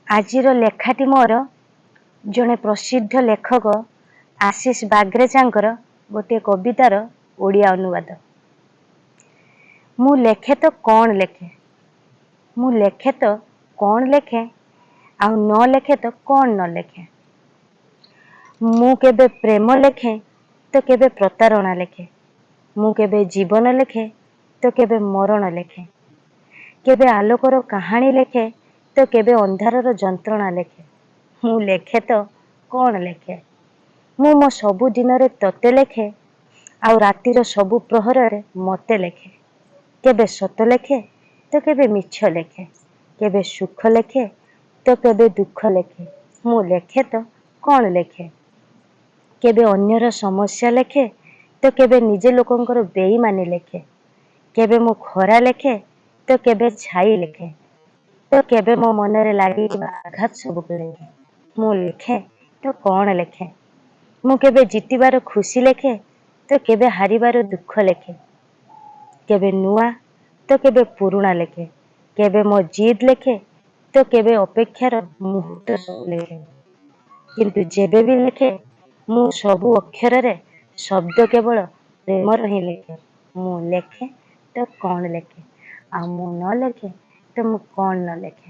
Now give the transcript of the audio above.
ଆଜିର ଲେଖାଟି ମୋର ଜଣେ ପ୍ରସିଦ୍ଧ ଲେଖକ ଆଶିଷ ବାଗ୍ରେଚାଙ୍କର ଗୋଟିଏ କବିତାର ଓଡ଼ିଆ ଅନୁବାଦ। ମୁଁ ଲେଖେ ତ କ'ଣ ଲେଖେ, ମୁଁ ଲେଖେ ତ କ'ଣ ଲେଖେ, ଆଉ ନ ଲେଖେ ତ କ'ଣ ନ ଲେଖେ। ମୁଁ କେବେ ପ୍ରେମ ଲେଖେ ତ କେବେ ପ୍ରତାରଣା ଲେଖେ। ମୁଁ କେବେ ଜୀବନ ଲେଖେ ତ କେବେ ମରଣ ଲେଖେ। କେବେ ଆଲୋକର କାହାଣୀ ଲେଖେ ତ କେବେ ଅନ୍ଧାରର ଯନ୍ତ୍ରଣା ଲେଖେ। ମୁଁ ଲେଖେ ତ କ'ଣ ଲେଖେ? ମୁଁ ମୋ ସବୁ ଦିନରେ ତତେ ଲେଖେ, ଆଉ ରାତିର ସବୁ ପ୍ରହରରେ ମତେ ଲେଖେ। କେବେ ସତ ଲେଖେ ତ କେବେ ମିଛ ଲେଖେ। କେବେ ସୁଖ ଲେଖେ ତ କେବେ ଦୁଃଖ ଲେଖେ। ମୁଁ ଲେଖେ ତ କ'ଣ ଲେଖେ? କେବେ ଅନ୍ୟର ସମସ୍ୟା ଲେଖେ ତ କେବେ ନିଜେ ଲୋକଙ୍କର ବେଇମାନି ଲେଖେ। କେବେ ମୁଁ ଖରା ଲେଖେ ତ କେବେ ଛାଇ ଲେଖେ, ତ କେବେ ମୋ ମନରେ ଲାଗିଥିବା ଆଘାତ ସବୁକୁ ଲେଖେ। ମୁଁ ଲେଖେ ତ କ'ଣ ଲେଖେ? ମୁଁ କେବେ ଜିତିବାର ଖୁସି ଲେଖେ ତ କେବେ ହାରିବାର ଦୁଃଖ ଲେଖେ। କେବେ ନୂଆ ତ କେବେ ପୁରୁଣା ଲେଖେ। କେବେ ମୋ ଜିଦ୍ ଲେଖେ ତ କେବେ ଅପେକ୍ଷାର ମୁହୂର୍ତ୍ତ ସବୁ ଲେଖେ। କିନ୍ତୁ ଯେବେ ବି ଲେଖେ, ମୁଁ ସବୁ ଅକ୍ଷରରେ ଶବ୍ଦ କେବଳ ପ୍ରେମର ହିଁ ଲେଖେ। ମୁଁ ଲେଖେ ତ କ'ଣ ଲେଖେ, ଆଉ ମୁଁ ନ ଲେଖେ ତ ମୁଁ କ'ଣ ନ ଲେଖେ?